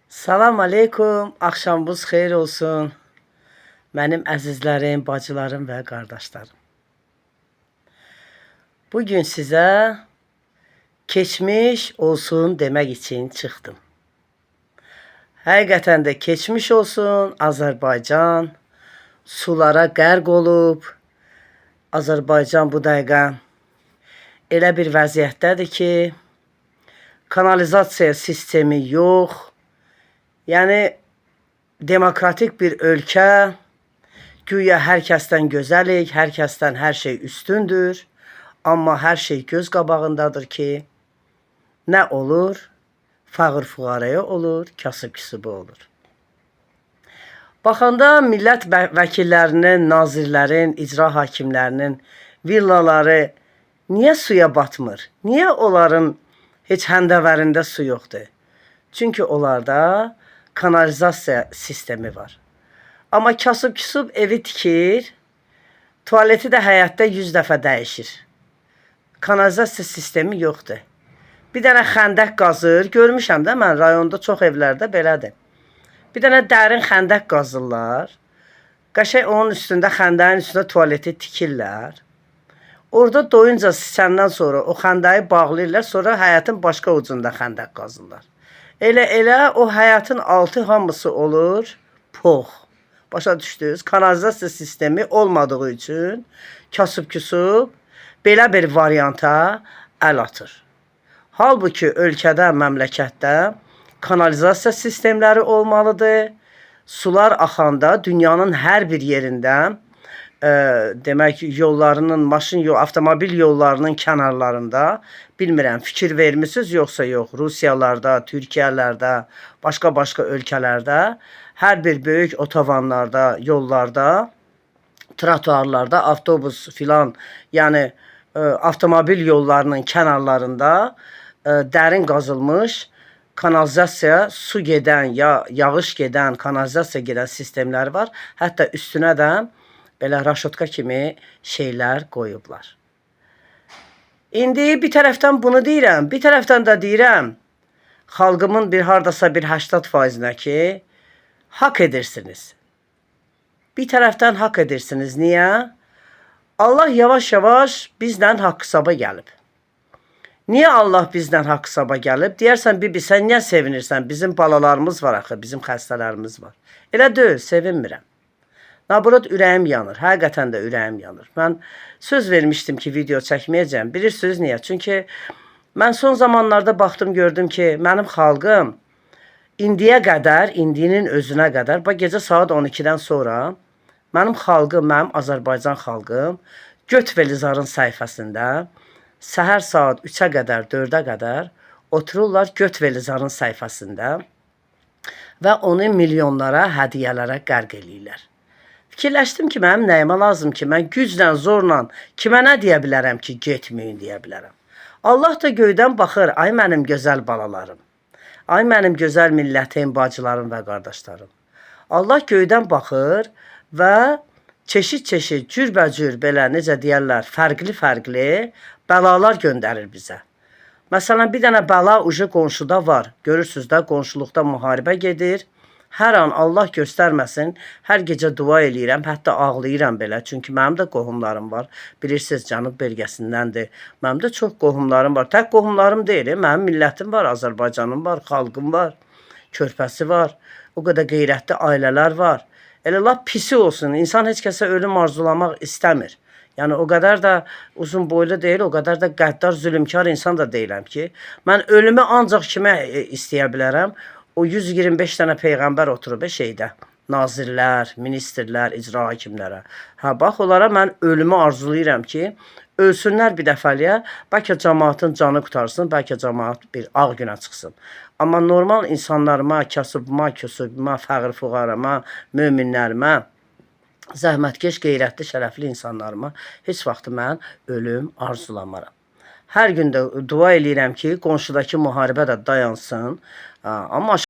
Salam aleykum, axşamınız xeyir olsun. Mənim əzizlərim, bacılarım və qardaşlarım. Bugün sizə keçmiş olsun demək üçün çıxdım. Həqiqətən də keçmiş olsun Azərbaycan sulara qərq olub. Azərbaycan bu dəqiqə elə bir vəziyyətdədir ki, kanalizasiya sistemi yox. Yəni demokratik bir ölkə, güya hər kəsdən gözəlik, hər kəsdən hər şey üstündür. Amma hər şey göz qabağındadır ki, nə olur? Fağır-füqaraya olur, kasıb-küsubə olur. Baxanda millət vəkillərinin, nazirlərin, icra hakimlərinin villaları niyə suya batmır? Niyə onların heç həndəvərində su yoxdur? Çünki onlarda kanalizasiya sistemi var. Amma kasıb-küsub evi tikir, tualeti də həyətdə 100 dəfə dəyişir. Kanalizasiya sistemi yoxdur. Bir dənə xəndək qazır, görmüşəm də mən rayonda çox evlərdə belədir. Bir dənə dərin xəndək qazırlar. Qəşəng onun üstündə, xəndəyin üstündə tualeti tikirlər. Orada doyunca sıçandan sonra o xəndəyi bağlayırlar, sonra həyətin başqa ucunda xəndək qazırlar. Elə-elə o həyətin altı hamısı olur pox. Başa düşdünüz? Kanalizasiya sistemi olmadığı üçün kasıb-küsub belə bir varianta əl atır. Halbuki ölkədə, məmləkətdə kanalizasiya sistemləri olmalıdır. Sular axanda dünyanın hər bir yerində demək yollarının, maşın yol, avtomobil yollarının kənarlarında bilmirəm fikir vermisiniz yoxsa yox, Rusiyalarda, Türkiyələrdə, başqa-başqa ölkələrdə hər bir böyük otovanlarda, yollarda, trotuarlarda, avtobus filan, yəni avtomobil yollarının kənarlarında dərin qazılmış kanalizasiya, su gedən ya yağış gedən, kanalizasiya gedən sistemlər var. Hətta üstünə də belə raşotka kimi şeylər qoyublar. İndi bir tərəfdən bunu deyirəm, bir tərəfdən də deyirəm xalqımın bir hardasa bir 80%-nə ki, haqq edirsiniz. Bir tərəfdən haqq edirsiniz. Niyə? Allah yavaş-yavaş bizlə haqq hesaba gəlib. Niyə Allah bizlə haqq hesaba gəlib? Deyərsən, bibi, sən niyə sevinirsən? Bizim balalarımız var axı, bizim xəstələrimiz var. Elə deyil, sevinmirəm. Nabrot ürəyim yanır. Həqiqətən də ürəyim yanır. Mən söz vermişdim ki, video çəkməyəcəm. Bilirsiniz niyə? Çünki mən son zamanlarda baxdım, gördüm ki, mənim xalqım indiyə qədər, indinin özünə qədər, bax gecə saat 12-dən sonra mənim xalqım, mənim Azərbaycan xalqım Göt Velizarın səhifəsində səhər saat 3-ə qədər, 4-ə qədər otururlar Göt Velizarın səhifəsində və onu milyonlara, hədiyyələrə qərq eləyirlər. Fikirləşdim ki, mənim nəyimə lazım ki, mən güclə, zorla kimə nə deyə bilərəm ki, getməyin deyə bilərəm. Allah da göydən baxır, ay mənim gözəl balalarım. Ay mənim gözəl millətim, bacılarım və qardaşlarım. Allah göydən baxır və çeşid-çeşid, cürbəcür belə necə deyərlər, fərqli-fərqli bəlalar göndərir bizə. Məsələn, bir dənə bəla uje qonşuda var. Görürsüz də, qonşuluqda müharibə gedir. Hər an Allah göstərməsin, hər gecə dua eləyirəm, hətta ağlayıram belə. Çünki mənim də qohumlarım var. Bilirsiniz, Cənub bölgəsindəndir. Mənim də çox qohumlarım var. Tək qohumlarım deyil, mənim millətim var, Azərbaycanım var, xalqım var, körpəsi var. O qədər qeyrətli ailələr var. Elə lap pisi olsun. İnsan heç kəsə ölüm arzulamaq istəmir. Yəni o qədər də uzun boylu deyil, o qədər də qəddar, zülmkar insan da deyiləm ki, mən ölümü ancaq kimə istəyə bilərəm? O 125 dənə peyğəmbər oturub şeydə. Nazirlər, ministrlər, icra hakimlərə. Hə, bax onlara mən ölümü arzulayıram ki, ölsünlər bir dəfəliyə, bəlkə cəmaatın canı qurtarsın, bəlkə cəmaat bir ağ günə çıxsın. Amma normal insanlarıma, kasıbıma, küsubuma, fəqir-füqarama, möminlərimə, zəhmətkeş, qeyrətli, şərəfli insanlarıma heç vaxt mən ölüm arzulamaram. Hər gün də dua eləyirəm ki, qonşudakı müharibə də dayansın. Amma